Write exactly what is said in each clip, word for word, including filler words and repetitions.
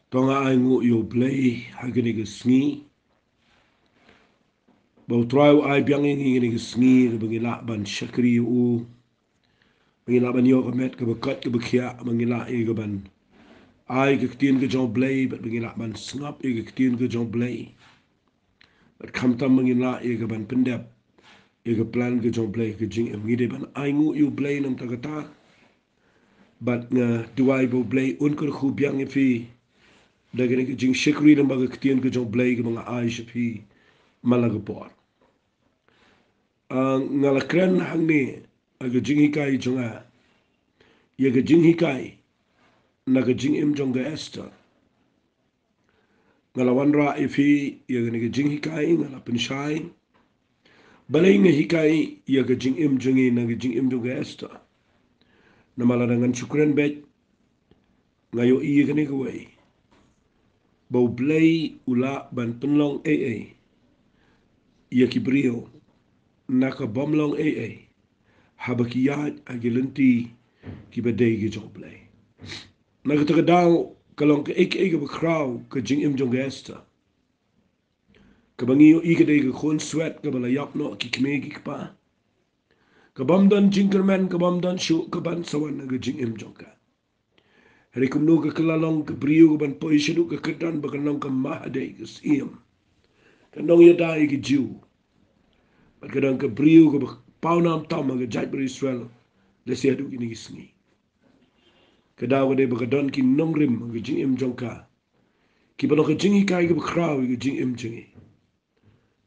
To nga ai nguh ïa U Blei ha kane ka sngi. Ba U Trai u ai biang ïa ngi kane ka sngi kaba ngi lah ban shakri ïa u. Ba ngi lah ban ïoh ka met kaba koit kaba khiah, ba ngi lah ïa ka ban ai ka ktien ka jong U Blei, bad ba ngi lah ban sngap ïa ka ktien ka jong U Blei. Bad khamtam ba ngin lah ïa ka ban pyndep ïa ka plan ka jong U Blei ka jingim. Ngi dei ban ai nguh ïa U Blei namar kata. Bad nga duwai ba U Blei un kyrkhu biang ïa phi da kane ka jingshakri lyngba ka ktien ka jong U Blei kaba nga ai sha phi man la ka por. Ah, nga la kren hangne ha ka jinghikai jong nga ïa ka jinghikai na ka jingim jong ka Esther. Nga la wanrah ïa phi ïa kane ka jinghikai, nga la pynshai. Balei nga hikai ïa ka jingim jong ngi na ka jingim jong ka Esther? Namar lada ngan shu kren beit, nga ïohi ïa kane kawei, ba U Blei u lah ban pynlong ei ei ïa ki briew na ka bym long ei ei, haba ki ïaid ha ki lynti kiba dei ki jong U Blei. Na kata ka daw ka long kaei kaei kaba khraw ka jingim jong ka Esther. Kaba ngi ïohi ka dei ka khun swet kaba la ïap noh ki kmie ki kpa. Ka bym don jingkyrmen, ka bym don shuh ka ban sa wan na ka jingim jong ka. Hynrei kumno ka kylla long ka briew ka ban poi shaduh ka kyrdan ba ka long ka mahadei ka siem, ka nongïada ïa ki Jiw. Bad ka don ka briew kaba pawnam tam ha ka jaitbynriew Israel lehse haduh kine ki sngi. Ka daw ka dei ba ka don ki nongrim ha ka jingim jong ka kiba long ka jinghikai kaba khraw ïa ka jingim jong ngi.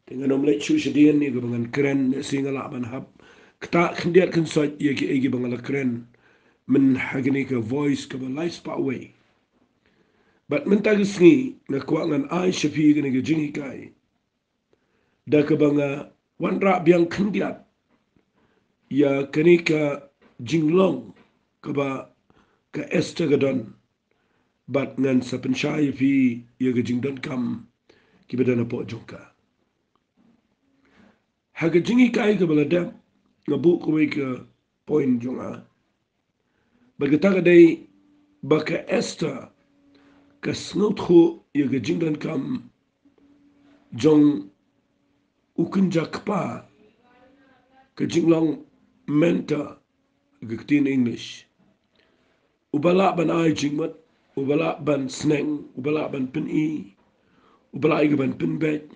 Te ngan ym leit shuh shadien ïa kaba ngan kren, lehse nga lah ban hap ktah khyndiat khynsoit ïa kiei kiba nga la kren myn ha kane ka Voice kaba laispah wei. Bad mynta ka sngi nga kwah ngan ai sha phi kane ka jinghikai da kaba nga wanrah biang khyndiat ïa kane ka jinglong kaba ka Esther ka don. Bad ngan sa pynshai ïa phi ïa ka jingdonkam kiba don hapoh jong ka. Ha ka jinghikai kaba la dep nga buh kawei ka point jong nga. Bad kata ka dei ba ka Esther ka sngewthuh ïa ka jingdonkam jong u kynja kpa, ka jinglong mentor ha ka ktien English. Uba lah ban ai jingmut, uba lah ban sneng, uba lah ban pyni, uba lah ïa ka ban pynbeit,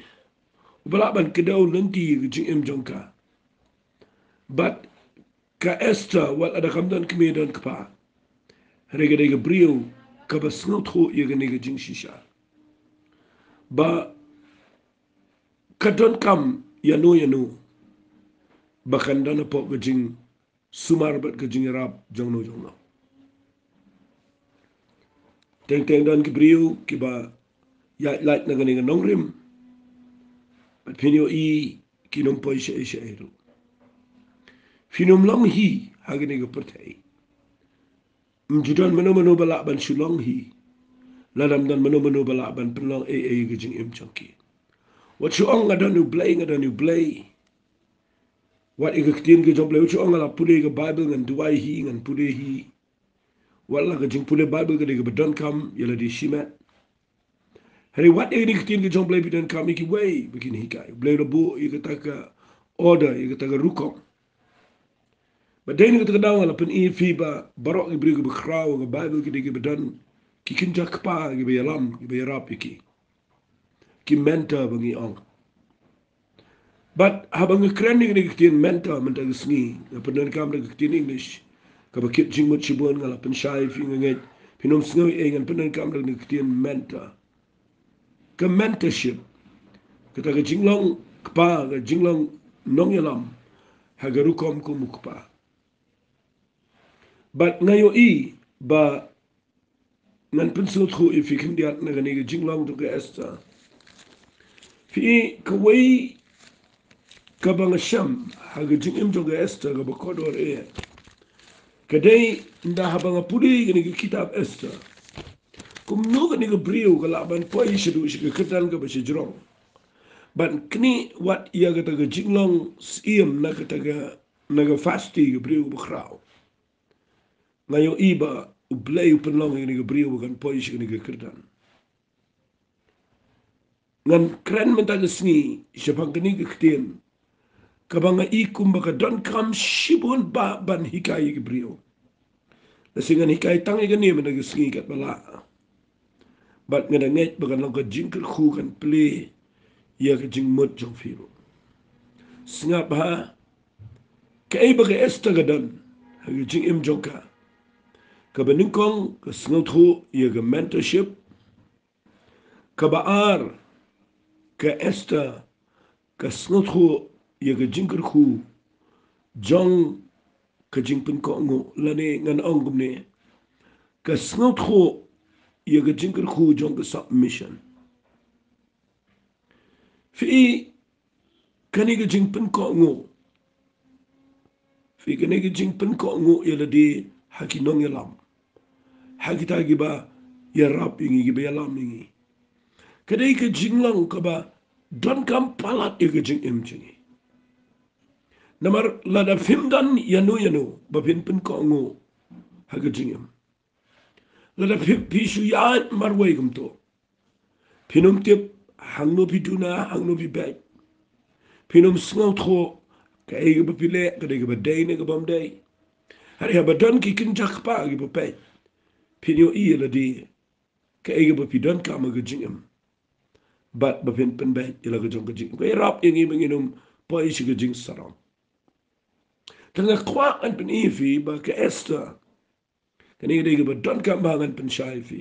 uba lah ban kdew lynti ïa ka jingim jong ka. Bad ka Esther, wat lada kam don kmie don kpa, hynrei ka dei ka briew kaba sngewthuh ïa kane ka jingshisha, ba ka donkam ïano ïano ba kan don hapoh ka jingsumar bad ka jingïarap jongno jongno. Teng teng don ki briew kiba ïaid lait na kane ka nongrim, bad phin ïohi kin ym poi shaei shaei ruh. Phin ym long hi ha kane ka pyrthei. Ym ju don mano mano ba lah ban shu long hi lada ym don mano mano ba lah ban pynlong ei ei ïa ka jingim jong ki. Wat shu ong nga don U Blei, nga don U Blei. Wat ïa ka ktien ka jong U Blei, wat shu ong nga la pule ka Baibl, ngan duwai hi, ngan pule hi. Wat la ka jingpule Baibl ka dei kaba donkam ïa lade shimet. Hynrei wat ïa kane ka ktien ka jong U Blei phi donkam ïa kiwei ba kin hikai. U Blei u la buh ïa kata ka order, ïa kata ka rukom. Bad dei na kata ka daw nga la pyni ïa phi ba baroh ki briew kiba khraw ha ka Baibl ki dei kiba don ki kynja kpa kiba ïalam, kiba ïarap ïa ki, ki mentor ba ngi ong. Bad haba nga kren ïa kane ka ktien mentor mynta ka sngi, nga pyndonkam da ka ktien English kaba kit jingmut shibun, nga la pynshai ïa phi, nga ngeit phin ym sngew ei ei, ngan pyndonkam da ka ktien mentor. Ka mentorship, kata ka jinglong kpa, ka jinglong nongïalam ha ka rukom kum u kpa. Bad nga ïohi ba ngan pynsngewthuh ïa phi khyndiat na kane ka jinglong jong ka Esther. Phi, kawei kaba nga shem ha ka jingim jong ka Esther kaba kordor eh, ka dei ynda haba nga pule ïa kane ka kitab Esther, kumno kane ka briew ka lah ban poi shaduh sha ka kyrdan kaba shajrong ban knieh wat ïa kata ka jinglong siem na kata ka, na ka Vashti, ka briew kaba khraw. Nga ïohi ba U Blei u pynlong ïa kane ka briew ba kan poi sha kane ka kyrdan. Ngan kren mynta ka sngi shaphang kane ka ktien kaba nga i kumba ka donkam shibun ba ban hikai ïa ki briew. Lehse ngan hikai tang ïa kane mynta ka sngi katba lah. Bad nga da ngeit ba kan long ka jingkyrkhu, kan plie ïa ka jingmut jong phi ruh. Sngap bha, kaei ba ka Esther ka don ha ka jingim jong ka. Kaba nyngkong, ka sngewthuh ïa ka mentorship. Kaba ar, ka Esther ka sngewthuh ïa ka jingkyrkhu jong ka jingpynkohnguh, lane ngan ong kumne, ka sngewthuh ïa ka jingkyrkhu jong ka submission. Phi i, kane ka jingpynkohnguh, phi i, kane ka jingpynkohnguh ïa lade ha ki nongïalam, ha kita kiba ïarap ïa ngi, kiba ïalam ïa ngi, ka dei ka jinglong kaba donkam palat ïa ka jingim jong ngi. Namar lada phim don ïano ïano ba phin pynkohnguh ha ka jingim, lada phi, phi shu ïaid marwei kumto, phin ym tip hangno phi duna, hangno phi beit. Phin ym sngewthuh kaei kaba phi leh ka dei kaba dei ne kaba ym dei. Hynrei haba don ki kynja kpa kiba peit, phin ïohi ïa lade kaei kaba phi donkam ha ka jingim, bad ba phin pynbeit ïa la ka jong ka jingim, ka ïarap ïa ngi ba ngin ym poi sha ka jingsarong. Te nga kwah ngan pyni ïa phi ba ka Esther, kane ka dei kaba donkam ba ngan pynshai ïa phi,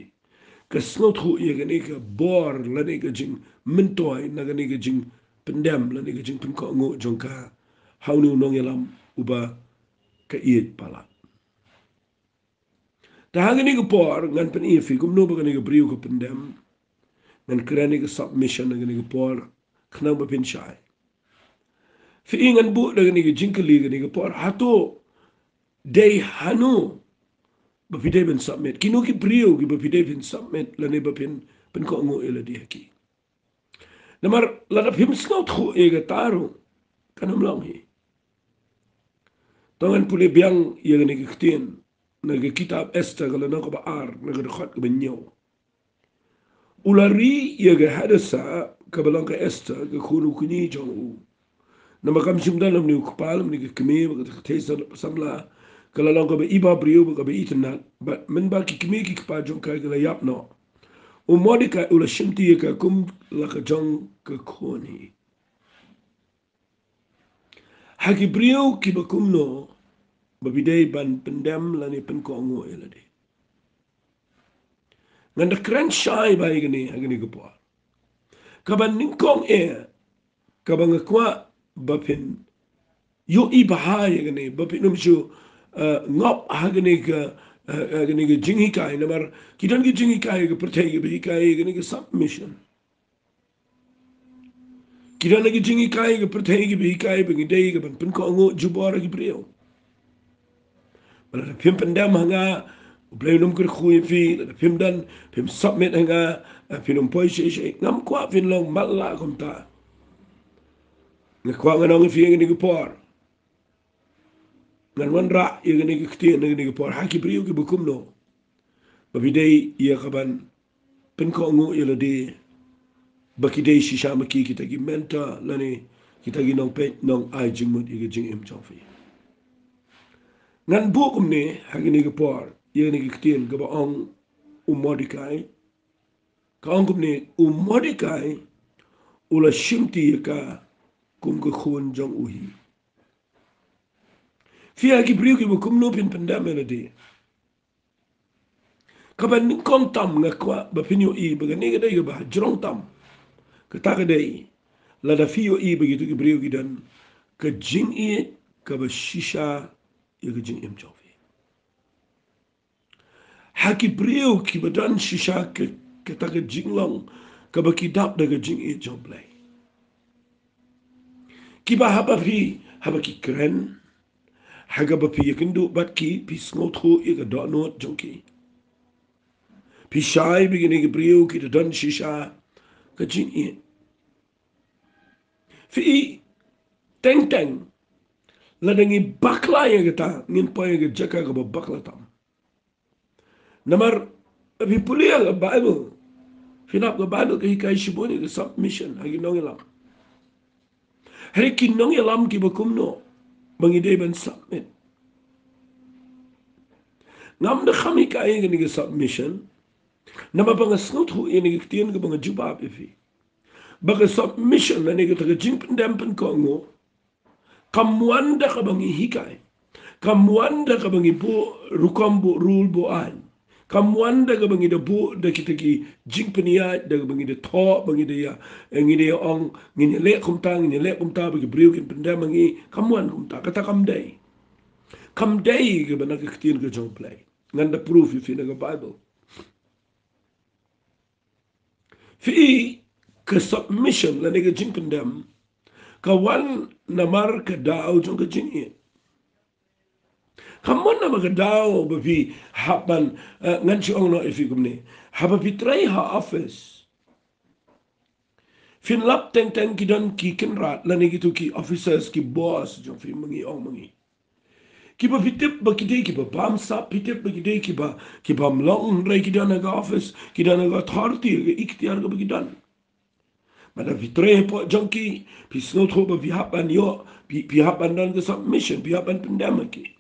ka sngewthuh ïa kane ka bor lane ka jingmyntoi na kane ka jingpyndem lane ka jingpynkohnguh jong ka ha une u nongïalam uba ka ïeit palat. Te ha kane ka por ngan pyni ïa phi kumno ba kane ka briew ka pyndem. Ngan kren ïa ka submission ha kane ka por khnang ba phin shai. Phi i, ngan buh da kane ka jingkylli kane ka por, hato dei hano ba phi dei ban submit? Kino ki briew kiba phi dei phin submit lane ba phin pynkohnguh ïa lade ha ki? Namar lada phim sngewthuh ïa kata ruh kan ym long hi. To ngan pule biang ïa kane ka ktien na ka kitab Esther ka lynnong kaba ar, na ka dkhot kaba hynñiew. U la ri ïa ka Hadasa kaba long ka Esther ka khun u kñi jong u. Namar kam shym don lymne u kpa lymne ka kmie bad kata ka thei samla, ka la long kaba iba briew bad kaba itynnad. Bad mynba ki kmie ki kpa jong ka ki la ïap noh, u Mordekai u la shimti ïa ka kum la ka jong ka khun hi. Ha ki briew kiba kumno ba phi dei ban pyndem lane pynkohnguh ïa lade? Ngan da kren shai bha ïa kane ha kane ka por. Kaba nyngkong eh, kaba nga kwah ba phin ïohi bha ïa kane, ba phin ym shu, eh, ngop ha kane ka, eh, ha kane ka jinghikai, namar ki don ki jinghikai ka pyrthei kiba hikai ïa kane ka submission. Ki don ki jinghikai ka pyrthei kiba hikai ba ngi dei ka ban pynkohnguh jubor ha ki briew. Ba lada phim pyndem ha nga, U Blei un ym kyrkhu ïa phi, lada phim don, phim submit ha nga, eh, phin ym poi shei shei. Ngam kwah phin long matlah kumta. Nga kwah ngan ong ïa phi ha kane ka por, ngan wanrah ïa kane ka ktien ha kane ka por, ha ki briew kiba kumno ba phi dei ïa ka ban pynkohnguh ïa lade ba ki dei shisha ma ki kita ki mentor lane kita ki nongpeit nongai jingmut ïa ka jingim jong phi. Ngan buh kumne ha kane ka por ïa kane ka ktien kaba ong u Mordekai. Ka ong kumne, u Mordekai u la shimti ïa ka kum ka khun jong u hi. Phi ha ki briew kiba kumno phin pyndem ïa lade? Kaba nyngkong tam nga kwah ba phin ïohi ba kane ka dei kaba hajrong tam. Kata ka dei lada phi ïohi ba kito ki briew ki don ka jingïeit kaba shisha ïa ka jingim jong phi. Ha ki briew kiba don shisha ka, kata ka jinglong kaba ki dap da ka jingïeit jong U Blei, kiba haba phi, haba ki kren, ha kaba phi ïakynduh bad ki, phi sngewthuh ïa ka dohnud jong ki. Phi shai ba kine ki briew ki da don shisha ka jingïeit. Phi i, teng teng lada ngi bakla ïa kata, ngin poi ïa ka jaka kaba bakla tam. Namar phi pule ïa ka Baibl, Ki lap ka Bible ka hikai shibun ïa ka submission ha ki nongïalam. Hynrei ki nongïalam kiba kumno ba ngi dei ban submit? Ngam da kham hikai ïa kane ka submission. Namar ba nga sngewthuh ïa kane ka ktien kaba nga jubab ïa phi, ba ka submission lane kata ka jingpyndem pynkohnguh kam wan da kaba ngi hikai. Kam wan da kaba ngi buh rukom, buh rule, buh aiñ. Kam wan da kaba ngi da buh da kita ki jingpynïaid, da kaba ngi da thoh, ba ngi da ïa, eh, ngi da ïa ong, ngin ïa leh kumta, ngin ïa leh kumta, ba ki briew kin pyndem ha ngi. Kam wan kumta, kata kam dei. Kam dei kaba na ka ktien ka jong U Blei. Ngan da proof ïa phi na ka Bible. Phi, ka submission lane ka jingpyndem ka wan namar ka daw jong ka jingïeit. Kam wan namar ka daw ba phi hap ban, eh, ngan shu ong noh ïa phi kumne. Haba phi trei ha office, phin lap teng teng ki don ki kynrad lane kito ki officers, ki boss jong phi, ma ngi ong ma ngi, kiba phi tip ba ki dei kiba bamsap, phi tip ba ki dei kiba, ki bym long, hynrei ki don ha ka office, ki don ha ka authority, ka iktiar kaba ki don. Bad haba phi trei hapoh jong ki, phi sngewthuh ba phi hap ban ïoh, phi, phi hap ban don ka submission, phi hap ban pyndem ha ki.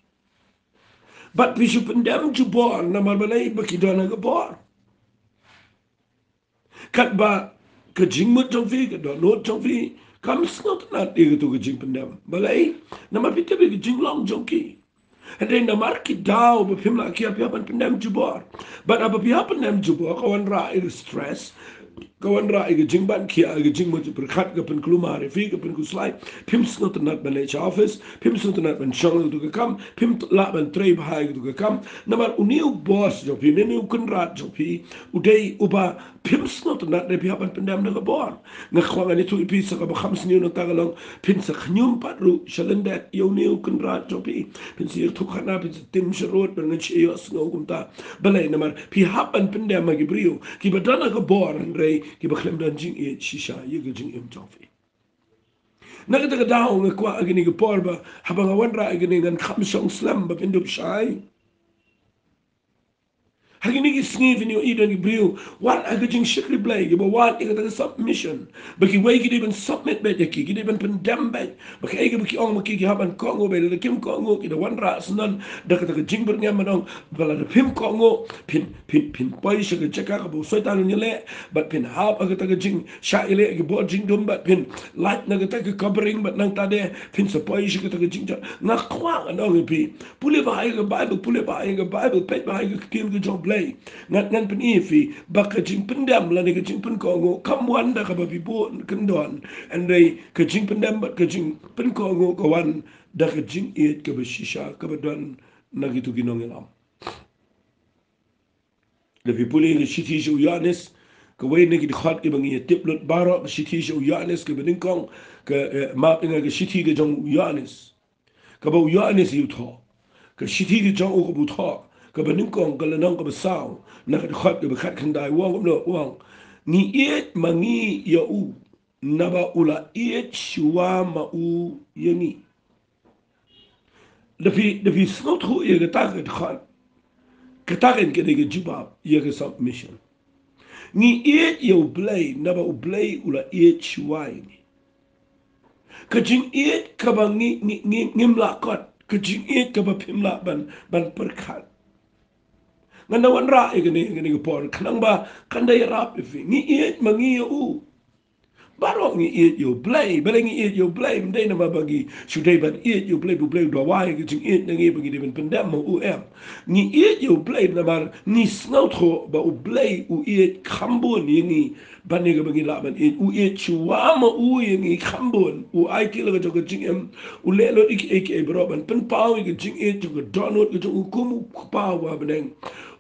Bad phi shu pyndem jubor namar balei? Ba ki don ha ka bor. Katba ka jingmut jong phi, ka dohnud jong phi, kam sngewtynnad ïa kato ka jingpyndem. Balei? Namar phi tip ïa ka jinglong jong ki. Hynrei namar ki daw ba phim lah kiar, phi hap ban pyndem jubor. Bad haba phi hap pyndem jubor, ka wanrah ïa ka stress, ka wanrah ïa ka jingban khiah, ïa ka jingmut jingpyrkhat, ka pynkulmar ïa phi, ka pynkhuslai. Phim sngewtynnad ban leit sha office, phim sngewtynnad ban shong ïa kato ka kam, phim lah ban trei bha ïa kato ka kam. Namar une u boss jong phi, une u kynrad jong phi, u dei uba phim sngewtynnad, hynrei phi hap ban pyndem da ka bor. Nga kwah ngan ïathuh ïa phi, sa kaba kham sniew nangta ka long, phin sa khñium pat ruh sha lyndet ïa une u kynrad jong phi. Phin sa ïathuh khana, phin sa tim sharud, ban ngan shu ïohsngew kumta. Balei? Namar phi hap ban pyndem ha ki briew kiba don ha ka bor, hynrei kiba khlem don jingïeit shisha ïa ka jingim jong phi. Na kata ka daw nga kwah ha kane ka por ba haba nga wanrah ïa kane, ngan kham shong slem ba phin dup shai. Ha kine ki sngi phin ïohi don ki briew wat ha ka jingshakri Blei, kiba wad ïa kata ka submission, ba kiwei ki dei ban submit beit ïa ki, ki dei ban pyndem beit. Ba kaei kaba ki ong ma ki, ki hap ban kohnguh beit, lada kim kohnguh ki da wanrah syndon da kata ka jingbyrngem, ban ong ba lada phim kohnguh, phin, phin, phin poi sha ka jaka kaba u Soitan un ïaleh, bad phin hap ha kata ka jingshah ïaleh ki bor jingdum, bad phin lait na kata ka covering, bad nangta de phin sa poi sha kata ka jingjot. Nga kwah ngan ong ïa phi, pule bha ïa ka Bible, pule bha ïa ka Bible, peit bha ïa ka ktien ka jong U Blei. Ngan, ngan pyni ïa phi ba ka jingpyndem lane ka jingpynkohnguh kam wan da kaba phi buh kyndon, hynrei ka jingpyndem bad ka jingpynkohnguh ka wan da ka jingïeit kaba shisha kaba don na kito ki nongïalam. Lada phi pule ka shithi sha u Ïoannis, kawei na ki dkhot kiba ngi ïa tip lut baroh, ka shithi sha u Ïoannis kaba nyngkong, ka, eh, map ïa nga, ka shithi ka jong u Ïoannis, kaba u Ïoannis u thoh. Ka shithi ka jong u kaba u thoh, kaba nyngkong, ka lynnong kaba saw, na ka dkhot kaba khatkhyndai, u ong kumno, u ong: Ngi ïeit ma ngi ïa u, naba u la ïeit shuwa ma u ïa ngi. Lada phi, lada phi sngewthuh ïa kata ka dkhot, kata ka dei ka jubab ïa ka submission. Ngi ïeit ïa U Blei naba U Blei u la ïeit shuwa ïa ngi. Ka jingïeit kaba ngi, ngi, ngi, ngim lah kot, ka jingïeit kaba phim lah ban, ban pyrkhat. Ngan da wanrah ïa kane, ïa kane ka por khnang ba kan da ïarap ïa phi. Ngi ïeit ma ngi ïa u. Baroh ngi ïeit ïa U Blei, balei ngi ïeit ïa U Blei? Ym dei namar ba ngi shu dei ban ïeit ïa U Blei, ba U Blei u dawa ïa ka jingïeit na ngi ba ngi dei ban pyndem ma u, em. Ngi ïeit ïa U Blei namar ngi sngewthuh ba U Blei u ïeit kham bun ïa ngi ban ïa kaba ngi lah ban ïeit. U ïeit shuwa ma u ïa ngi kham bun. U ai kti la ka jong ka jingim, u leh lut ïa kiei kiei baroh ban pynpaw ïa ka jingïeit jong ka dohnud ka jong u kum u Kpa uba ha bneng.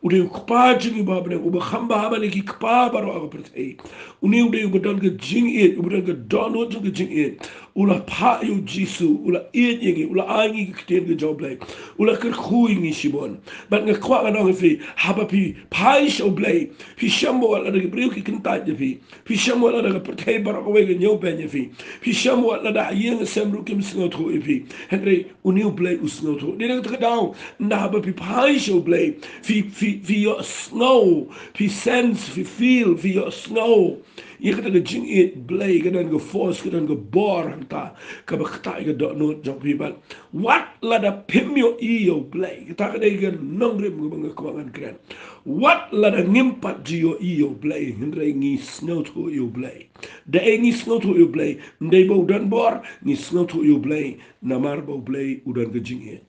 U dei u Kpa jong ngi uba ha bneng, uba kham bha ban ïa ki kpa baroh ha ka pyrthei. Une u dei uba don ka jingïeit, uba don ka dohnud jong ka jingïeit. U la phah ïa u Jisu, u la ïeit ïa ngi, u la ai ngi ki ktien ki jong u Blei, u la kyrkhu ïa ngi shibun. Bad nga kwah ngan ong ïa phi, haba phi phai sha u Blei, phi shem wat lada ki briew ki kyntait ïa phi, phi shem wat lada ka pyrthei baroh kawei ka ñiewbeiñ ïa phi, phi shem wat lada ïing sem ruh kim sngewthuh ïa phi. Hynrei une u Blei u sngewthuh. Dei na kata ka daw, nda haba phi phai sha u Blei, phi, phi, phi ïohsngew, phi sense, phi feel, phi ïohsngew ïa kata ka jingïeit Blei, ka don ka force, ka don ka bor hangta, kaba ktah ïa ka dohnud jong phi. Bad wat lada phim ïohi ïa u Blei, kata ka dei ka nongrim kaba nga kwah ngan kren. Wat lada ngim pat ju ïohi ïa u Blei, hynrei ngi sngewthuh ïa u Blei. Da ei ngi sngewthuh ïa u Blei? Ym dei ba u don bor, ngi sngewthuh ïa u Blei namar ba u Blei u don ka jingïeit.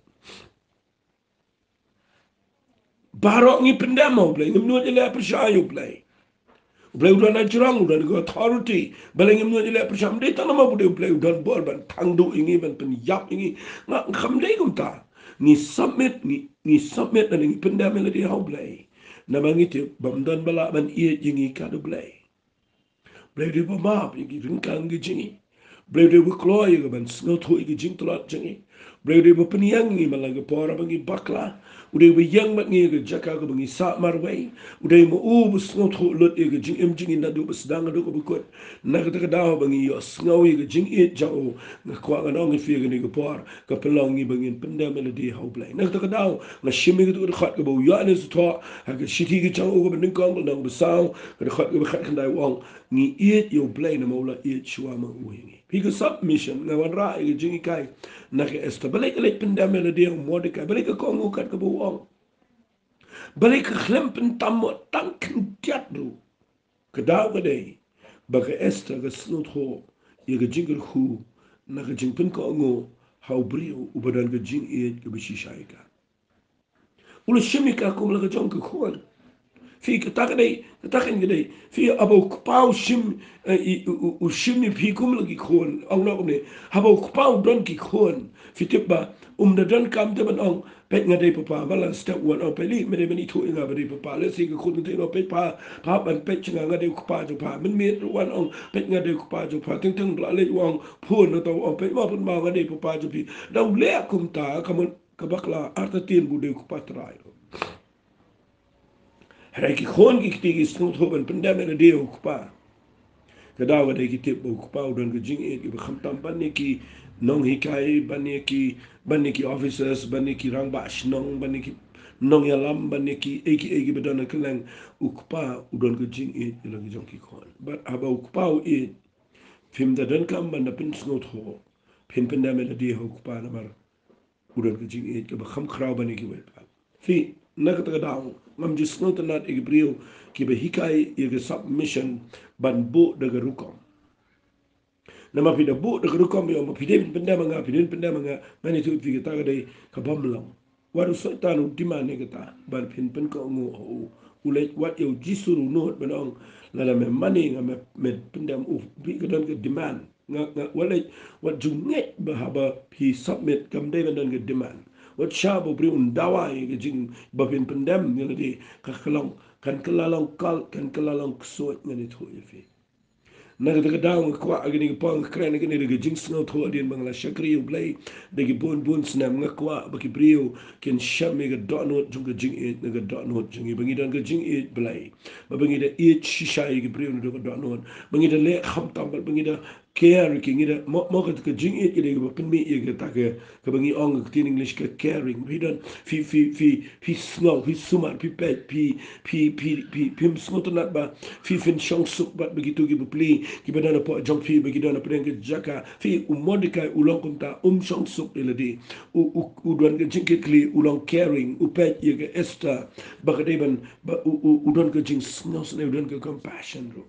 Baroh ngi pyndem ha u Blei, ngim nud ïaleh pyrshah ïa u Blei. U Blei u don hajrong, u don ka authority. Balei ngim nud ïaleh pyrshah? Ym dei tang namar ba u dei u Blei u don bor ban thang duh ïa ngi, ban pynïap ïa ngi. Nga, kam dei kumta. Ngi submit, ngi, ngi submit, ngi pyndem ïa lade ha u Blei. Namar ngi tip ba ym don ba lah ban ïeit ïa ngi kat u Blei. Blei u dei ba map ïa ki ryngkang ki jong ngi. Blei u dei ba kloi ïa ka ban sngewthuh ïa ki jingtlot jong ngi. Blei u dei ba pynïeng ïa ngi man la ka por ba ngi bakla. U dei ba ïeng bad ngi ïa ka jaka kaba ngi sah marwei. U dei ma u ba sngewthuh lut ïa ka jingim jong ngi naduh ba sdang haduh kaba kut. Na kata ka daw ba ngi ïohsngew ïa ka jingïeit jong u, nga kwah ngan ong ïa phi ïa kane ka por, ka pynlong ïa ngi ba ngin pyndem ïa lade ha u Blei. Na kata ka daw nga shim ïa kata ka dkhot kaba u Ïoannis u thoh ha ka shithi ka jong u kaba nyngkong, lynnong ba saw, ka dkhot kaba khatkhyndai, u ong, ngi ïeit ïa u Blei namar u la ïeit shuwa ma u ïa ngi. Phi, ka submission, nga wanrah ïa ka jinghikai na ka Esther. Balei ka leit pyndem ïa lade ha u Mordekai? Balei ka kohnguh kat kaba u ong? Balei ka khlem pyntam mo tang khyndiat ruh? Ka daw ka dei ba ka Esther ka sngewthuh ïa ka jingkyrkhu na ka jingpynkohnguh ha u briew uba don ka jingïeit kaba shisha ïa ka. U la shim ïa ka kum la ka jong ka khun. Phi, kata ka dei, kata ka dei. Phi, haba u kpa u shim, eh, i, u, u, u shim ïa phi kum la ki khun, ong noh kumne. Haba u kpa u don ki khun, phi tip ba um da donkam te ban ong, peit nga dei papa. Ba la step u wan ong, peit lei, me dei ban ithuh ïa nga ba dei papa. Lehse ka khun ka tip, ong, peit pa, pa, ban peit sha nga, nga dei u kpa jong pha. Mynmiet ruh u wan ong, peit nga dei u kpa jong pha. Teng teng ba la leit u ong, phone na to, ong, peit ma, pynban nga dei papa jong phi. Da u leh kumta, ka mon ka bakla artatien ba u dei u kpa trai. Hynrei ki khun ki kti ki sngewthuh ban pyndem ïa lade ha u kpa. Ka daw ka dei ki tip ba u kpa u don ka jingïeit kaba khamtam ban ïa ki nonghikai, ban ïa ki, ban ïa ki officers, ban ïa ki rangbah shnong, ban ïa ki nongïalam, ban ïa kiei kiei kiba don ha kylleng. U kpa u don ka jingïeit ïa la ki jong ki khun. Bad haba u kpa u ïeit, phim da donkam ban da pynsngewthuh. Phin pyndem ïa lade ha u kpa namar u don ka jingïeit kaba kham khraw ban ïa kiwei pat. Phi, na kata ka daw ngam ju sngewtynnat ïa ki briew kiba hikai ïa ka submission ban buh da ka rukom. Namar phi da buh da ka rukom, ïa, ma phi dei phin pyndem ha nga, phi dei phin pyndem ha nga, ngan ïathuh ïa phi, kata ka dei ka bym long. Wat u Soitan u demand ïa kata ban phin pynkohnguh ha u. U leit, wat ïa u Jisu ruh u nud ban ong, lada me mane nga, me, me pyndem. U, phi, ka don ka demand. Nga, nga, wat leit, wat ju ngeit ba haba phi submit, kam dei ban don ka demand. Wat shah ba u briew un dawa ïa ka jing ba phin pyndem ïa lade, ka, ka long, kan kylla long cult, kan kylla long ksuid, ngan ïathuh ïa phi. Na kata ka daw nga kwah ha kane ka por nga kren ha kane da ka jingsngewthuh hadien ba nga la shakri ïa u Blei da ki bun bun snem. Nga kwah ba ki briew kin shem ïa ka dohnud jong ka jingïeit na ka dohnud jong ngi, ba ngi don ka jingïeit Blei, ba, ba ngi da ïeit shisha ïa ki briew naduh ka dohnud, ba ngi da leh khamtam, ba, ba ngi da care ïa ki, ngi da, mo, mo, ka, ka jingïeit ka dei kaba pynmih ïa kata ka, kaba ngi ong ha ka ktien English ka caring. Phi don, phi, phi, phi, phi sngew, phi sumar, phi peit, phi, phi, phi, phi, phim sngewtynnat ba phi, phin shong suk bad ba kito ki bapli kiba don hapoh jong phi, ba ki don hapdeng ka jaka. Phi, u Mordekai u long kumta, um shong suk ïa lade. U, u, u don ka jingkitkhlieh, u long caring, u peit ïa ka Esther ba ka dei ban, ba u, u, u don ka jingsngewsynei, u don ka compassion ruh.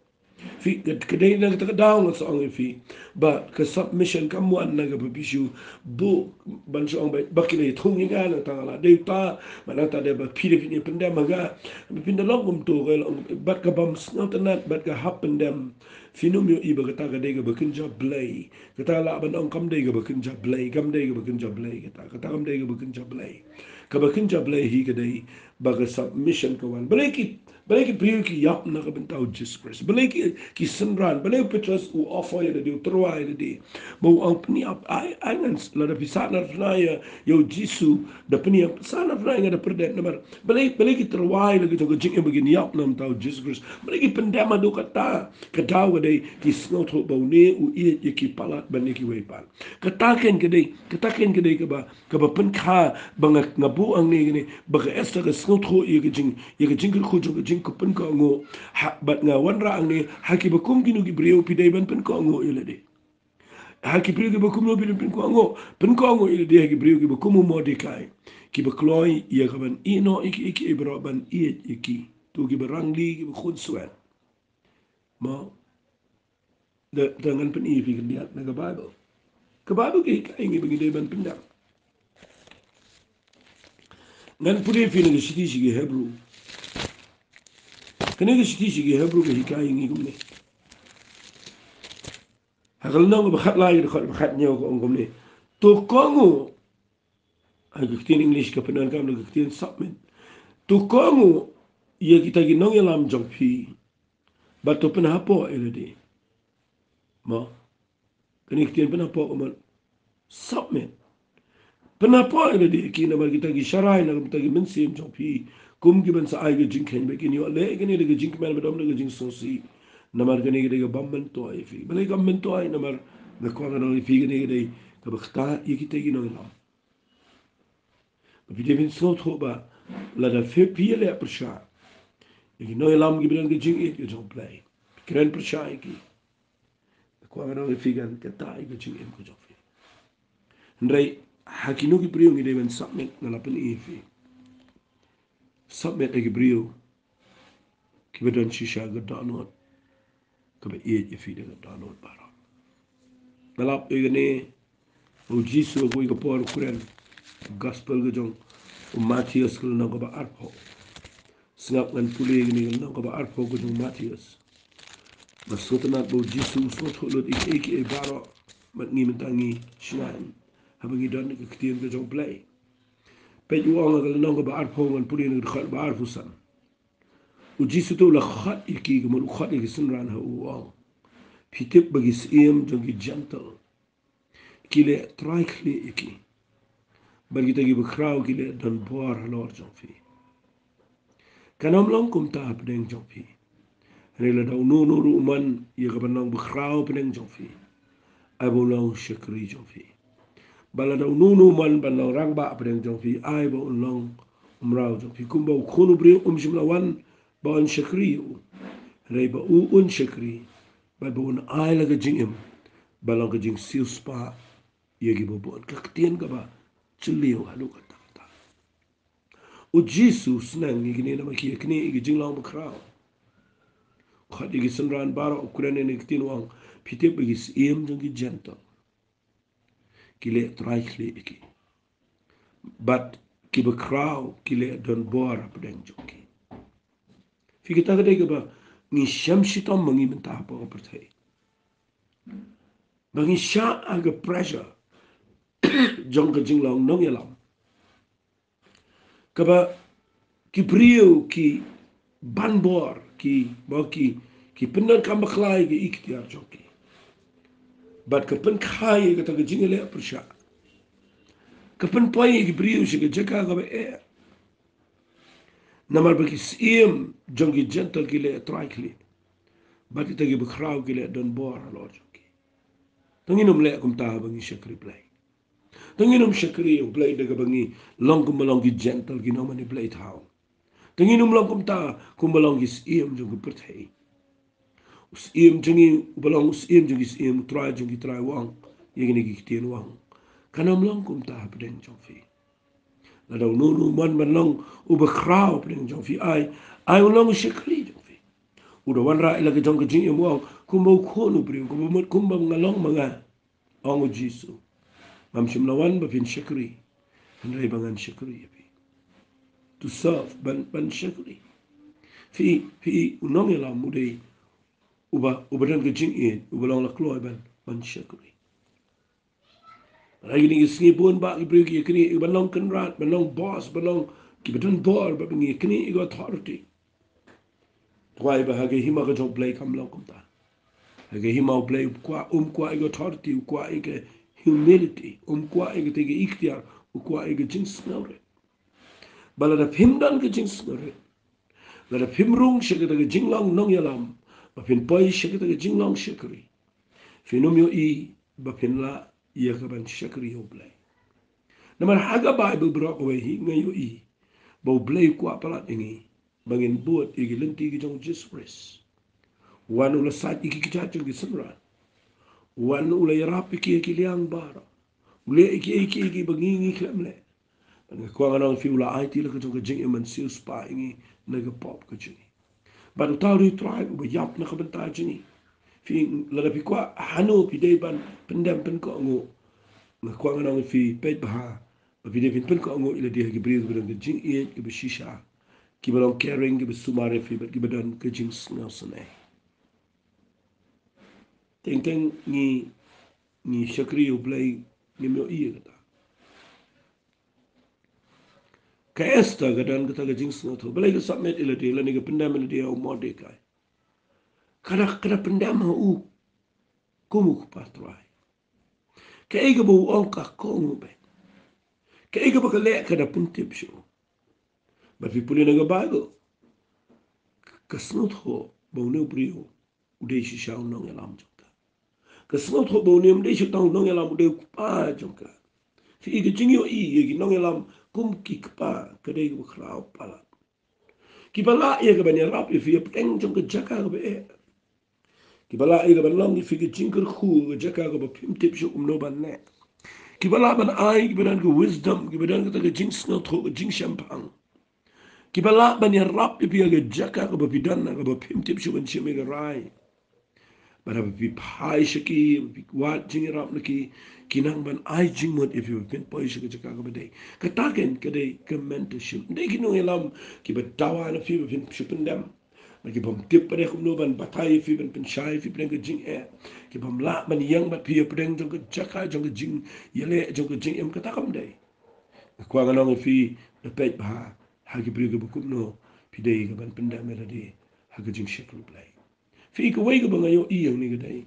Phi, ka, ka dei na kata ka daw nga sa ong ïa phi ba ka submission kam wan na kaba phi shu buh ban shu ong ba, ba ki la ïathung ïa nga, nangta nga la dei uta, ba nangta dei ba phi dei phin ïa pyndem ha nga. Ba phin da long kumto, ka long, bad ka bym sngewtynnat, bad ka hap pyndem. Phin ym ïohi ba kata ka dei kaba kynja Blei. Kata lah ban ong kam dei kaba kynja Blei, kam dei kaba kynja Blei kata. Kata kam dei kaba kynja Blei. Kaba kynja Blei hi ka dei ba ka submission ka wan. Balei ki, balei ki briew ki ïap na ka bynta u Jisu Khrist? Balei ki, ki synran? Balei u Petros u offer ïa lade, u tyrwa ïa lade? Ba u ong pynïap, ai, ai ngan, lada phi sah na tnga ïa, ïa u Jisu, da pynïap, sah na tnga ïa nga da pyrdet namar. Balei, balei ki tyrwa ïa la ka jong ka jingim ba kin ïap na ka bynta u Jisu Khrist? Balei ki pyndem haduh katta? Ka daw ka dei ki sngewthuh ba une u ïeit ïa ki palat ban ïa kiwei pat. Kata kein ka dei, kata kein ka dei kaba, kaba pynkha ba nga, nga buh hangne kane, ba ka Esther ka sngewthuh ïa ka jing, ïa ka jingkyrkhu jong ka jingpynkohnguh. Ha, bad nga wanrah hangne, ha kiba kum kino ki briew phi dei ban pynkohnguh ïa lade. Ha ki briew kiba kumno phi dei ban pynkohnguh, pynkohnguh ïa lade ha ki briew kiba kum u Mordekai. Kiba kloi ïa ka ban ïehnoh ïa ki, ïa ki, ïa baroh ban ïeit ïa ki. To kiba rangli kiba khunswet. Mo. Da, da ngan pyni ïa phi khyndiat na ka Baibl. Ka Baibl ka hikai ïa ngi ba ngi dei ban pyndem. Ngan pule ïa phi na ka shithi sha ki Hebru. Kane ka shithi sha ki Hebru ka hikai ïa ngi kumne. Ha ka lynnong kaba khatlai, ka dkhot ba khathynñiew ka ong kumne. To kohnguh. Ha ka ktien English ka pyndonkam da ka ktien submit. To kohnguh ïa kita ki nongïalam jong phi. Bad to pynhapoh ïa lade. Mo. Kane ka ktien pynhapoh ka mut submit. Pynhapoh ïa lade ïa ki namar kita ki sharai na ka bynta ki mynsiem jong phi. Kum ki ban sa ai ka jingkheiñ ba kin ïoh leh kane da ka jingkmen bad ym da ka jingsngewsih. Namar kane ka dei ka bym myntoi ïa phi. Balei ka bym myntoi namar nga kwah ban ong ïa phi kane ka dei kaba ktah ïa kita ki nongïalam. Ba phi dei ban sngewthuh ba lada phi, phi ïaleh pyrshah ïa ki nongïalam kiba don ka jingïeit ka jong U Blei, phi kren pyrshah ïa ki, nga kwah ban ong ïa phi kan ktah ïa ka jingim ka jong phi. Hynrei ha kino ki briew ngi dei ban submit, nga la pyni ïa phi. Submit ïa ki briew kiba don shisha ka dohnud kaba ïeit ïa phi da ka dohnud baroh. Nga lap ïa kane ba U Jisu ha kawei ka por u kren, Gospel ka jong u Mathaios ka lynnong kaba arphew. Sngap ngan pule ïa kane ka lynnong kaba arphew ka jong u Mathaios. Nga sngewtynnat ba U Jisu u sngewthuh lut ïa kiei kiei baroh bad ngi mynta ngi shngaiñ haba ngi don ïa ka ktien ka jong U Blei. Peit u ong ha ka lynnong kaba arphew, ngan pule na ka dkhot ba arphew san. U Jisu te u la khot ïa ki, ka mut u khot ïa ki synran ha u, u ong, phi tip ba ki syiem jong ki Jentil ki leh trai khlieh ïa ki, bad kita kiba khraw ki leh donbor halor jong phi. Kan ym long kumta hapdeng jong phi. Hynrei lada uno uno ruh u mon ïa ka ban long bakhraw hapdeng jong phi, ai ba un long shakri jong phi. Bad lada uno uno u mon ban long rangbah hapdeng jong phi, ai ba un long umraw jong phi. Kumba U Khun u briew um shym la wan ba un shakri ïa u, hynrei ba u un shakri bad ba un ai la ka jingim ban long ka jingsiewspah ïa kiba bun. Ka ktien kaba jylliew haduh katta katta. U Jisu u sneng ïa kine namar ki ïa kine ïa ki jinglong bakhraw. Khot ïa ki synran baroh, u kren ïa kine ki ktien, u ong, phi tip ba ki syiem jong ki Jentil ki leh trai khlieh ïa ki, bad kiba khraw ki leh donbor hapdeng jong ki. Phi, kata ka dei kaba ngi shem shitom ma ngi mynta hapoh ka pyrthei. Ba ngi shah ha ka pressure jong ka jinglong nongïalam, kaba ki briew ki ban bor, ki, ba ki, ki pyndonkam bakla ïa ka iktiar jong ki. Bad ka pynkha ïa kata ka jingïaleh pyrshah, ka pynpoi ïa ki briew sha ka jaka kaba eh. Namar ba ki syiem jong ki Jentil ki leh trai khlieh, bad kita kiba khraw ki leh donbor halor jong ki. To ngin ym leh kumta haba ngi shakri Blei. To ngin ym shakri ïa U Blei da kaba ngi long kumba long ki Jentil, ki nongmane blei thaw. To ngin ym long kumta kumba long ki syiem jong ka pyrthei. U Syiem jong ngi uba long u Syiem jong ki syiem, u Trai jong ki trai u ong ïa kine ki ktien, u ong, kan ym long kumta hapdeng jong phi. Lada uno uno u mon ban long uba khraw hapdeng jong phi, ai, ai un long u shakri jong phi. U da wanrah ïa la ka jong ka jingim, u ong, kumba U Khun u briew, kumba mut kumba nga long ma nga. Ong U Jisu, ngam shym la wan ba phin shakri, hynrei ba ngan shakri ïa phi. To serve, ban, ban shakri. Phi, phi, u nongïalam u dei uba, uba don ka jingïeit, uba long la kloi ban, ban shakri. Lada kine ki sngi bun bah ki briew ki ïa kine, ban long kynrad, ban long boss, ban long Ki ba don bor ba ngi knieh ïa ka authority. Trai ba ha ka hima ka jong U Blei kam long kumta. Ha ka hima U Blei u kwah, um kwah ïa ka authority, u kwah ïa ka humility, um kwah ïa ka te ka iktiar, u kwah ïa ka jingsngewrit. Ba lada phim don ka jingsngewrit, lada phim rung sha kata ka jinglong nongïalam, ba phin poi sha kata ka jinglong shakri, phin ym ïohi ba phin lah ïa ka ban shakri ïa U Blei. Namar ha ka Baibl baroh kawei hi nga ïohi ba U Blei u kwah palat ïa ngi ba ngin bud ïa ki lynti ki jong U Jisu Khrist. Wan u la sait ïa ki kjat jong ki synran. Wan u la ïarap ïa ki ha ki liang baroh. U leh ïa ki, ïa ki, ïa ki ba ngi, ngi khlem leh. Bad nga kwah ngan ong ïa phi, u la aiti la ka jong ka jingim ban siewspah ïa ngi na ka pop ka jong ngi. Bad uta u dei U Trai uba ïap na ka bynta jong ngi. Phi, lada phi kwah hano phi dei ban pyndem pynkohnguh, nga kwah ngan ong ïa phi, peit bha ba phi dei phin pynkohnguh ïa lade ha ki briew kiba don ka jingïeit, kiba shisha, kiba long caring, kiba sumar ïa phi bad kiba don ka jingsngewsynei. Teng teng ngi, ngi shakri ïa U Blei, ngim ïohi ïa kata. Ka Esther ka don kata ka jingsngewthuh. Balei ka submit ïa lade, lane ka pyndem ïa lade ïa u Mordekai? Ka da, ka da pyndem ha u kum u kpa trai. Kaei kaba u ong ka kohnguh beit. Kaei kaba ka leh ka da pyntip sha u. Bad phi pule na ka Baibl, ka sngewthuh ba une u briew u dei shisha u nongïalam jong ka. Ka sngewthuh ba une um dei shisha u nongïalam, u dei u kpa jong ka. Phi i, ka jingïohi ïa ki nongïalam kum ki kpa ka dei kaba khraw palat. Kiba lah ïa ka ban ïarap ïa phi hapdeng jong ka jaka kaba eh. Kiba lah ïa ka ban long ïa phi ka jingkyrkhu ha ka jaka kaba phim tip shuh kumno ban leh. Kiba lah ban ai, kiba don ka wisdom, kiba don kata ka jingsngewthuh, ka jingshemphang. Kiba lah ban ïarap ïa phi ha ka jaka kaba phi don, kaba phim tip shuh ban shim ïa ka rai. Bad haba phi phai sha ki, haba phi wad jingïarap na ki, ki nang ban ai jingmut ïa phi ba phin poi sha ka jaka kaba dei. Kata keiñ ka dei ka mentorship. Ym dei ki nongïalam kiba dawa na phi ba phin shu pyndem. Bad ki bym tip pat de kumno ban batai ïa phi, ban pynshai ïa phi hapdeng ka jingeh. Ki bym lah ban ïeng bad phi hapdeng jong ka jaka, jong ka jingïaleh, jong ka jingim, kata kam dei. Nga kwah ngan ong ïa phi, da peit bha ha ki briew kiba kumno phi dei ka ban pyndem ïa lade ha ka jingshakri U Blei. Phi i, kawei kaba nga ïohi hangne ka dei,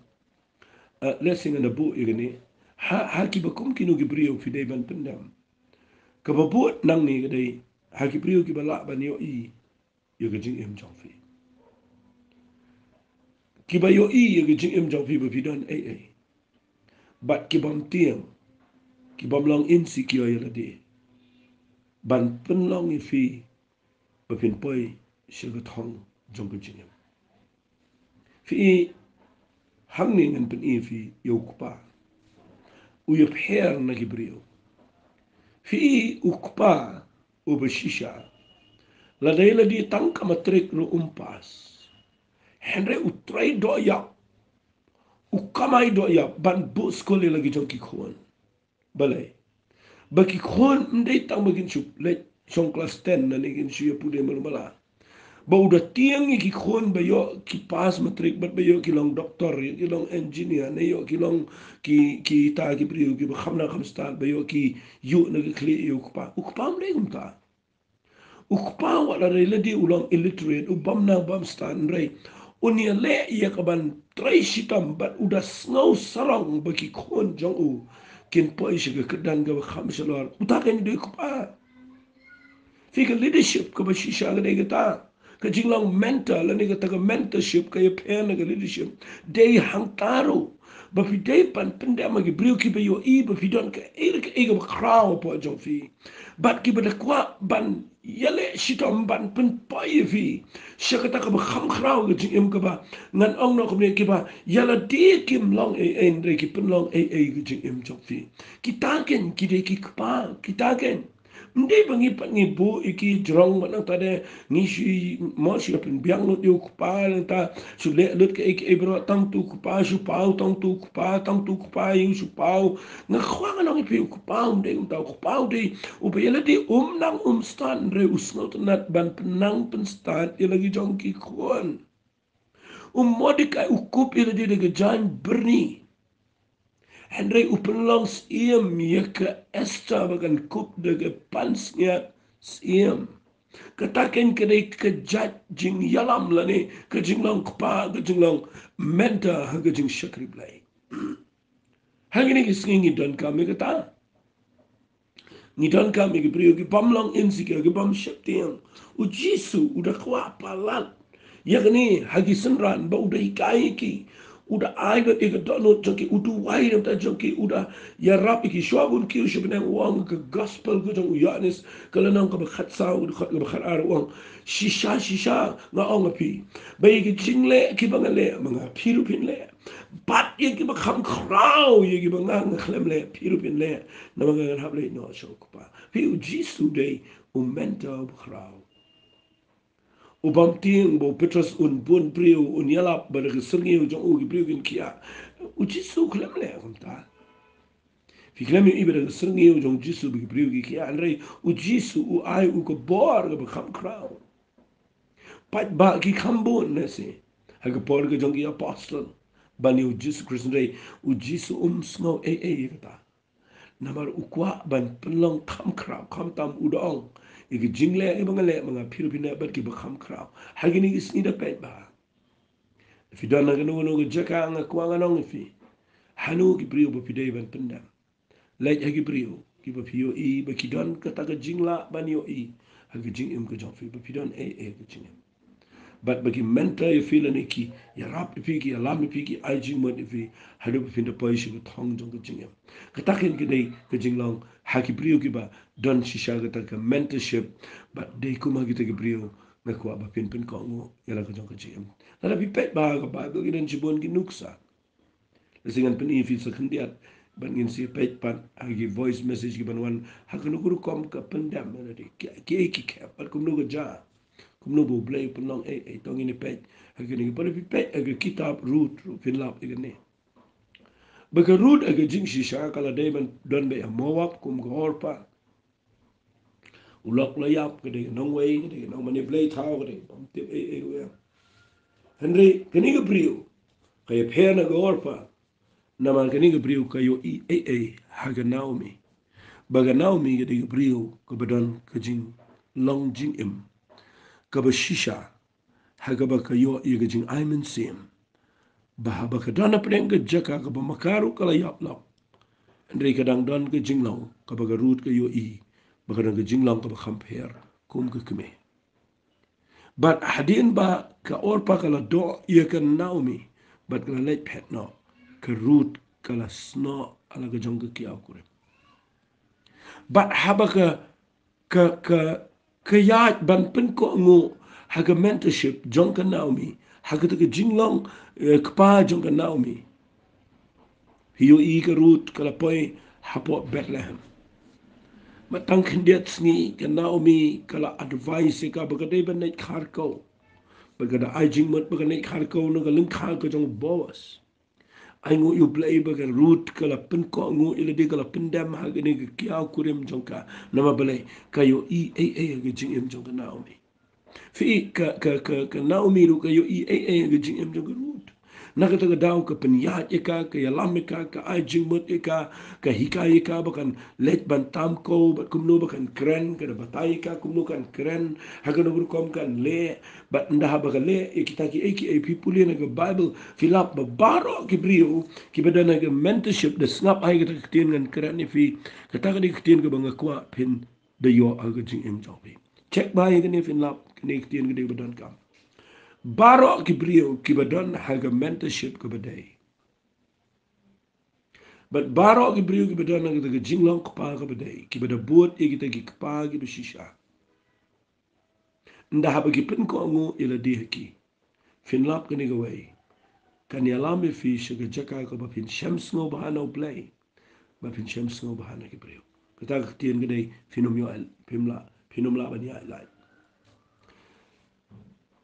ah, lehse ngan da buh ïa kane. Ha, ha kiba kum kino ki briew phi dei ban pyndem. Kaba bud nangne ka dei ha ki briew kiba lah ban ïohi ïa ka jingim jong phi. Kiba ïohi ïa ka jingim jong phi ba phi don ei ei. Bad ki bym tieng, ki bym long insecure ïa lade ban pynlong ïa phi ba phin poi sha ka thong jong ka jingim. Phi i, hangne ngan pyni ïa phi ïa u kpa u ïapher na ki briew. Phi i, u kpa uba shisha, lada ïa lade tang ka matrik ruh um pass. Hynrei u trei doh ïap, u kamai doh ïap ban buh skul ïa la ki jong ki khun. Balei? Ba ki khun ym dei tang ba kin shu leit shong klas ten lane kin shu ïa pule malu mala. Ba u da tieng ïa ki khun ba ïoh ki pass matrik bad ba ïoh ki long doktor, ïoh ki long engineer, ne ïoh ki long ki, kita ki briew kiba kham nang kham stad, ba ïoh ki ïuh na ka khlieh ïa u kpa. U kpa ym dei kumta. U kpa, wat la dei lade u long illiterate, u bym nang bym stad, hynrei un ïaleh ïa ka ban trei shitom bad u da sngew sarong ba ki khun jong u kin poi sha ka kyrdan kaba kham shalor. Uta keiñ u dei u kpa. Phi, ka leadership kaba shisha ka dei kata. Ka jinglong mentor lane kata ka mentorship ka ïapher na ka leadership. Dei hangta ruh ba phi dei ban pyndem ha ki briew kiba ïohi ba phi don kaei re kaei kaba khraw hapoh jong phi. Bad kiba da kwah ban ïaleh shitom ban pynpoi ïa phi sha kata kaba kham khraw ka jingim, kaba ngan ong noh kumne, kiba ïa lade kim long ei ei hynrei ki pynlong ei ei ka jingim jong phi. Kita keiñ ki dei ki kpa, kita keiñ. Ym dei ba ngi pat ngi buh ïa ki jrong bad nangta de ngi shu, mo, shu pynbiang lut ïa u kpa, nangta shu leh lut kaei kaei baroh, tang tu u kpa shu paw, tang tu u kpa, tang tu u kpa ïa u shu paw. Nga kwah ngan ong ïa phi, u kpa um dei kumta. U kpa u dei uba ïa lade um nang um stad hynrei u sngewtynnat ban pynnang pynstad ïa la ki jong ki khun. U Mordekai u kup ïa lade da ka jaiñ byrni. Hynrei u pynlong syiem ïa ka Esther ba kan kup da ka pansngiat Siem. Kata kein ka dei ka jait jingïalam lane ka jinglong kpa, ka jinglong mentor ha ka jingshakri Blei. Ha kine ki sngi ngi donkam ïa kata. Ngi donkam ïa ki briew ki bym long insecure, ki bym sheptieng. U Jisu u da kwah palat ïa kine ha ki synran, ba u da hikai ïa ki, u da ai ïa ka dohnud jong ki, u duwai na ka bynta jong ki, u da ïarap ïa ki. Shuwa ban kiew sha bneng, u ong ha ka gospel ka jong u Ïoannis ka lynnong kaba khatsaw, dkhot kaba khatar, u ong, shisha shisha nga ong ha phi, ba ïa ki jingleh kiba nga leh ma nga, phi ruh phin leh. Bad ïa kiba kham khraw ïa kiba nga, nga khlem leh, phi ruh phin leh, namar nga ngan hap leit noh sha u Kpa. Phi, u Jisu u dei u mentor uba khraw. U bym tieng ba u Petros un bun briew, un ïalap ba da ka syrngiew jong u ki briew kin khiah. U Jisu u khlem leh kumta. Phi khlem ïohi ba da ka syrngiew jong u Jisu ba ki briew ki khiah, hynrei u Jisu u ai u ka bor kaba kham khraw. Paidbah ki kham bun, ne si, ha ka por ka jong ki apostol ban ïa u Jisu Khrist, hynrei u Jisu um sngew ei ei ïa kata. Namar u kwah ban pynlong kham khraw, khamtam u da ong, ïa ki jingleh kiba nga leh ma nga, phi ruh phin leh bad kiba kham khraw. Ha kine ki sngi, da paidbah, phi don ha kano kano ka jaka, nga kwah ngan ong ïa phi, hano ki briew ba phi dei ban pyndem? Leit ha ki briew kiba phi ïohi ba ki don kata ka jinglah ban ïohi ha ka jingim ka jong phi, ba phi don ei ei ha ka jingim, bad ba ki mentor ïa phi lane ki ïarap ïa phi, ki ïalam ïa phi, ki ai jingmut ïa phi haduh ba phin da poi sha ka thong jong ka jingim. Kata kein ka dei ka jinglong ha ki briew kiba don shisha kata ka mentorship. Bad dei kum ha kita ki briew nga kwah ba phin pynkohnguh ïa la ka jong ka jingim. Lada phi peit bha ha ka Baibl, ki don shibun ki nuksa. Lehse ngan pyni ïa phi sa khyndiat, bad ngin sa peit pat ha ki voice message kiban wan ha kano ka rukom ka pyndem, lane ki, ki, ki khep bad kumno ka jia, kumno ba U Blei u pynlong ei ei. To ngin ïa peit ha kane ka, lada phi peit ha ka kitab Ruth ruh phin lap ïa kane, ba ka Ruth ha ka jingshisha ka la dei ban don beit ha Moab kum ka Orpah. U lok la ïap, ka dei ka nongwei, ka dei ka nongmane blei thaw, ka dei ka bym tip ei ei ruh ïa. Hynrei kane ka briew ka ïapher na ka Orpah, namar kane ka briew ka ïohi ei ei ha ka Naomi. Ba ka Naomi ka dei ka briew kaba don ka jinglong jingim kaba shisha, ha kaba ka ïoh ïa ka jingai mynsiem, ba haba ka don hapdeng ka jaka kaba ma ka ruh ka la ïap lok, hynrei ka dang don ka jinglong kaba ka Ruth ka ïohi ba ka don ka jinglong kaba kham pher kum ka kmie. Bad hadien ba ka Orpah ka la doh ïa ka Naomi bad ka la leit phet noh, ka Ruth ka la snoh ha la ka jong ka kiaw kurim. Bad haba ka, ka, ka, ka ïaid ban pynkohnguh ha ka mentorship jong ka Naomi, ha kata ka jinglong, eh, kpa jong ka Naomi, phi ïohi ka Ruth ka la poi hapoh Bethlehem. Bad tang khyndiat sngi ka Naomi ka la advice ïa ka ba ka dei ban leit kharkiew. Bad ka da ai jingmut ba kan leit kharkiew na ka lyngkha ka jong u Boas. Ai nguh ïa U Blei ba ka Ruth ka la pynkohnguh ïa lade, ka la pyndem ha kane ka kiaw kurim jong ka. Namar balei? Ka ïohi ei ei ha ka jingim jong ka Naomi. Phi, ka, ka, ka, ka Naomi ruh ka ïohi ei ei ha ka jingim jong ka Ruth. Na kata ka daw ka pynïaid ïa ka, ka ïalam ïa ka, ka ai jingmut ïa ka, ka hikai ïa ka ba kan leit ban tam kiew bad kumno ba kan kren, ka da batai ïa ka kumno kan kren, ha kano ka rukom kan leh, bad ynda haba ka leh ïa kita kiei kiei, phi pule na ka Baibl, phi lap ba baroh ki briew kiba don ha ka mentorship, da sngap ai kata ka ktien ngan kren ïa phi, kata ka dei ka ktien kaba nga kwah phin da ïoh ha ka jingim jong phi. Check bha ïa kane, phin lap, kane ka ktien ka dei kaba donkam. Baroh ki briew kiba don ha ka mentorship kaba dei, bad baroh ki briew kiba don ha kata ka jinglong kpa kaba dei, kiba da bud ïa kita ki kpa kiba shisha, ynda haba ki pynkohnguh ïa lade ha ki, phin lap kane kawei, kan ïalam ïa phi sha ka jaka kaba phin shem sngewbha na U Blei, ba phin shem sngewbha na ki briew. Kata ka ktien ka dei, phin ym ïoh, phim lah, phin ym lah ban ïaid lait.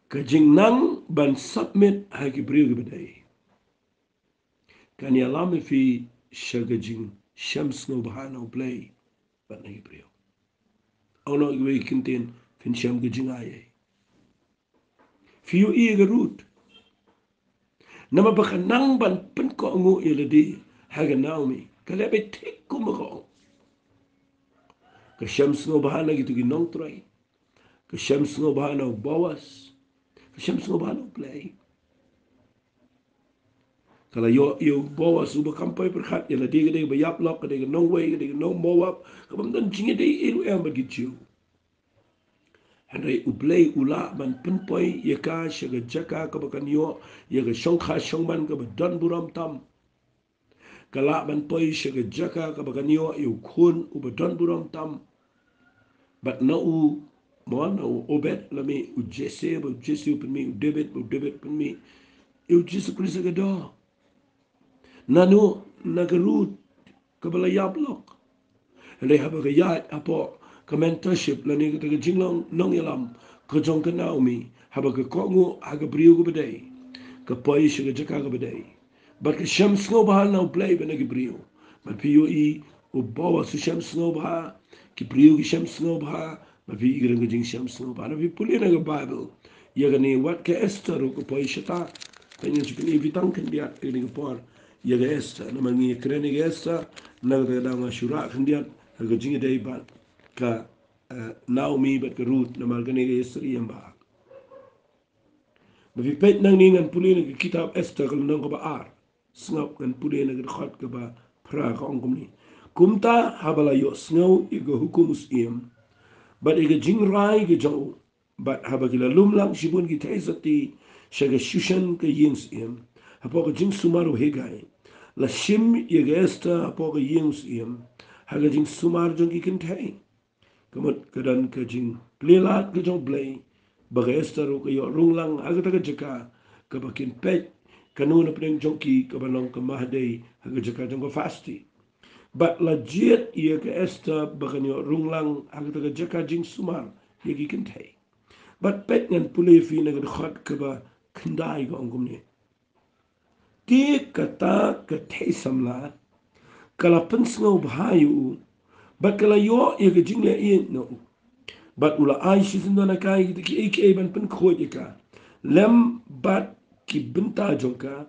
Ka jingnang ban submit ha ki briew kiba dei kan ïalam ïa phi sha ka jingshem sngewbha na U Blei bad na ki briew. Ong noh kiwei ki ktien, phin shem ka jingai ei. Phi ïohi ïa ka Ruth. Namar ba ka nang ban pynkohnguh ïa lade ha ka Naomi, ka leh beit thik kumba ka ong. Ka shem sngewbha na kito ki nongtrei. Ka shem sngewbha na u Boas. Ka shem sngewbha na u Blei. Ka la ïoh ïa u Boas uba kam poi pyrkhat ïa lade ka dei kaba ïap lok, ka dei ka nongwei, ka dei ka nong Moab, kaba ym don jingïadei ei ruh em bad ki Jiw. Hynrei u Blei u lah ban pynpoi ïa ka sha ka jaka kaba kan ïoh ïa ka shongkha shongman kaba don burom tam. Ka lah ban poi sha ka jaka kaba kan ïoh ïa u khun uba don burom tam. Bad na u, mo, na u Obed la mih u Jesse, bad u Jesse u pynmih u David, bad u David pynmih ïa u Jisu Khrist ka doh. Nano, na ka Ruth kaba la ïap lok. Hynrei haba ka ïaid hapoh ka mentorship lane kata ka jinglong nongïalam ka jong ka Naomi, haba ka kohnguh ha ka briew kaba dei, ka poi sha ka jaka kaba dei. Bad ka shem sngewbha na u Blei bad na ki briew. Bad phi ïohi u Boas u shem sngewbha, ki briew ki shem sngewbha, bad phi ïohi ka jingshem sngewbha. Haba phi pule na ka Baibl ïa kane, wat ka Esther ruh ka poi shata. Te ngan shu pyni ïa phi tang khyndiat ïa kane ka por ïa ka Esther. Namar ngi kren ïa ka Esther, na kata ka daw nga shu rah khyndiat ha ka jingïadei bad ka, eh, Naomi bad ka Ruth, namar kane ka Esther ïa ba. Ba phi peit nangne, ngan pule na ka kitab Esther ka lynnong kaba ar. Sngap, ngan pule na ka dkhot kaba phra, ka ong kumne. Kumta haba la ïohsngew ïa ka hukum u syiem bad ïa ka jingrai ka jong u, bad haba ki la lum lang shibun ki theisotti sha ka Shushan ka ïing syiem, hapoh ka jingsumar u Hegai, la shim ïa ka Esther hapoh ka ïing u syiem ha ka jingsumar jong ki kynthei. Ka mut ka don ka jingplie lad ka jong u Blei, ba ka Esther ruh ka ïoh rung lang ha kata ka jaka, kaba kin peit kano na pdeng jong ki kaba long ka Mahdei ha ka jaka jong ka Vashti. Bad la jied ïa ka Esther ba kan ïoh rung lang ha kata ka jaka jingsumar ïa ki kynthei. Bad peit, ngan pule ïa phi na ka dkhot kaba khyndai, ka ong kumne. Te kata ka thei samla ka la pynsngewbha ïa u, bad ka la ïoh ïa ka jingleh ïeit na u. Bad u la ai shisyndon ha ka ïa kita kiei kiei ban pynkhuid ïa ka, lem bad ki bynta jong ka,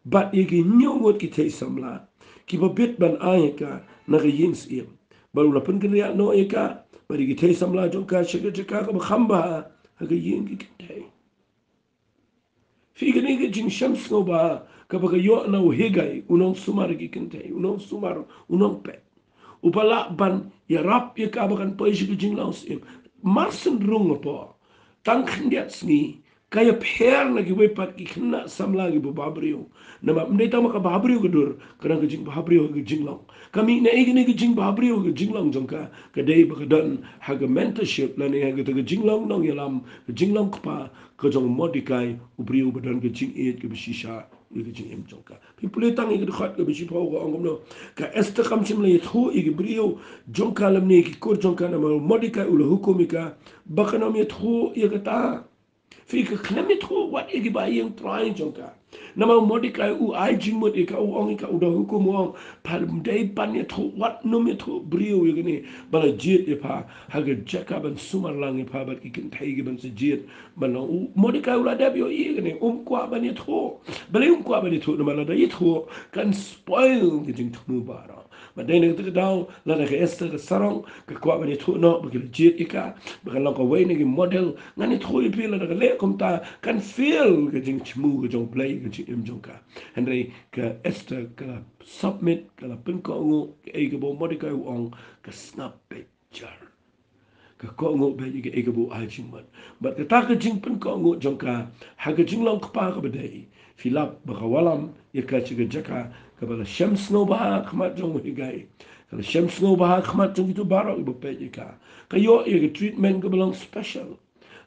bad ïa ki hynñiew ngut ki thei samla kiba bit ban ai ïa ka na ka ïing syiem. Bad u la pynkynriah noh ïa ka bad ïa ki thei samla jong ka sha ka jaka kaba kham bha ha ka ïing ki kynthei. Phi, kane ka jingshem sngewbha kaba ka ïoh na u Hegai, u nongsumar ki kynthei, u nongsumar, u nongpeit, uba lah ban ïarap ïa ka ba kan poi sha ka jinglong syiem. Mar shen rung hapoh tang khyndiat sngi, ka ïapher na kiwei pat ki khynnah samla kiba bhabriew. Namar ym dei tang ba ka bhabriew ka dur, ka don ka jingbhabriew ka jinglong. Ka mih na ei kane ka jingbhabriew ka jinglong jong ka? Ka dei ba ka don ha ka mentorship lane ha kata ka jinglong nongïalam, ka jinglong kpa ka jong u Mordekai, u briew ba don ka jingïeit kaba shisha ïa ka jingim jong ka. Phi pule tang ïa ka dkhot kaba shiphew, ka ong kumno. Ka Esther kam shym la ïathuh ïa ki briew jong ka lymne ki kur jong ka, namar u Mordekai u la hukum ïa ka ba kan ym ïathuh ïa kata. Phi, ka khlem ïathuh wat ïa ki ba ïing trai jong ka. Namar u Mordekai u ai jingmut ïa ka, u ong ïa ka, u da hukum, u ong, pha, ym dei ban ïathuh, wat nym ïathuh briew ïa kane ba la jied ïa pha ha ka jaka ban sumar lang ïa pha bad ki kynthei kiban sa jied. Ban long, u Mordekai u la dep ïohi ïa kane, um kwah ban ïathuh. Balei um kwah ban ïathuh? Namar lada ïathuh kan spoil ka jingthmu baroh. Bad dei na kata ka daw, lada ka Esther ka sarong, ka kwah ban ïathuh noh ba ki la jied ïa ka, ba kan long kawei na ki model. Ngan ïathuh ïa phi, lada ka leh kumta kan fail ka jingthmu ka jong u Blei ha ka jingim jong ka. Hynrei ka Esther ka la submit, ka la pynkohnguh, kaei kaba u Mordekai u ong ka sngap beit jar. Ka kohnguh beit ïa kaei kaba u ai jingmut. Bad kata ka jingpynkohnguh jong ka ha ka jinglong kpa kaba dei, phi lap ba ka wallam ïa ka sha ka jaka kaba la shem sngewbha ha khmat jong u Hegai. Ka la shem sngewbha ha khmat jong kito baroh kiba peit ïa ka. Ka ïoh ïa ka treatment kaba long special.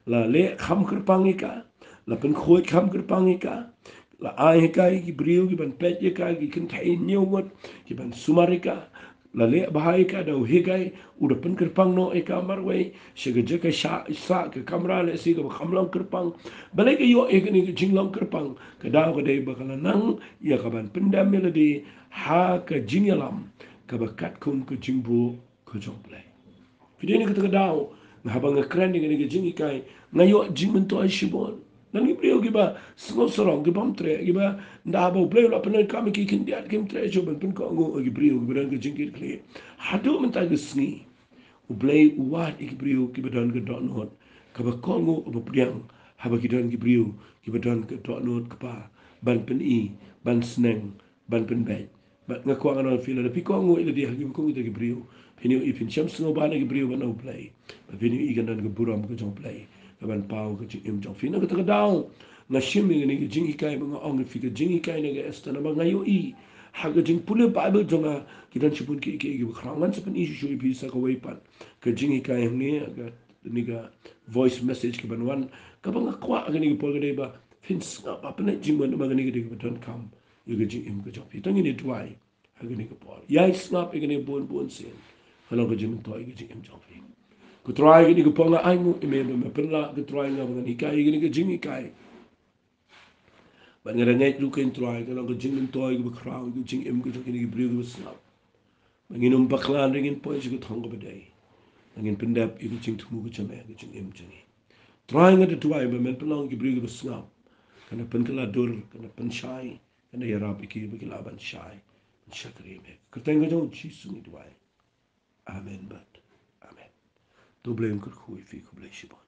La leh kham kyrpang ïa ka, la pynkhuid kham kyrpang ïa ka, la ai ïa ka ïa ki briew kiban peit ïa ka, ki kynthei hynñiew ngut kiban sumar ïa ka. La leh bha ïa ka da u Hegai, u da pynkyrpang noh ïa ka marwei sha ka jaka sha, sha ka kamra lehse kaba kham long kyrpang. Balei ka ïoh ïa kane ka jinglong kyrpang? Ka daw ka dei ba ka la nang ïa ka ban pyndem ïa lade ha ka jingïalam kaba katkum ka jingbuh ka jong u Blei. Phi, dei na kata ka daw, nga, haba nga kren ïa kane ka jinghikai, nga ïoh jingmyntoi shibun. Don ki briew kiba sngewsarong, ki bym treh, kiba ynda haba u Blei u la pyndonkam ïa ki khyndiat kim treh shuh ban pynkohnguh ïa ki briew kiba don ka jingkitkhlieh. Haduh mynta ka sngi U Blei u wad ïa ki briew kiba don ka dohnud kaba kohnguh, uba pdiang haba ki don ki briew kiba don ka dohnud kpa ban pyni, ban sneng, ban pynbeit. Bad nga kwah ngan ong ïa phi, lada phi kohnguh ïa lade ha kiba kum kita ki briew, phin ïohi phin shem sngewbha na ki briew bad na U Blei. Bad phin ïohi kan don ka burom ka jong U Blei kaban paw ka jingim jong phi. Na kata ka daw nga shim ïa kane ka jinghikai ba nga ong ïa phi, ka jinghikai na ka Esther, namar nga ïohi ha ka jingpule Baibl jong nga ki don shibun kiei kiei kiba khraw. Ngan sa pyni shuh shuh ïa phi sa kawei pat ka jinghikai hangne ha kane ka voice message kaban wan, kaba nga kwah ha kane ka por ka dei ba phin sngap, ba phin leit jingmut, namar kane ka dei kaba donkam ïa ka jingim ka jong phi. To ngin ïa duwai ha kane ka por. Ïai sngap ïa kane bun bun sien. Ka long ka jingmyntoi ïa ka jingim jong phi. Ko Trai, kane ka por nga ainguh ïa me ba me pynlah ko Trai nga ba ngan hikai ïa kane ka jinghikai. Bad nga da ngeit ruh ko Trai, ka long ka jingmyntoi kaba khraw ïa ka jingim ka jong kine ki briew kiba sngap. Ba ngin ym bakla hynrei ngin poi sha ka thong kaba dei. Ba ngin pyndep ïa ka jingthmu ka jong me ha ka jingim jong ngi. Trai, nga da duwai ba men pynlong ki briew kiba sngap. Kan da pynkylla dur, kan da pynshai, kan da ïarap ïa ki ba ki lah ban shai, ban shakri ïa me. Kyrteng ka jong U Jisu ngi duwai. Amen bad amen. To U Blei un kyrkhu ïa phi, khublei shibun.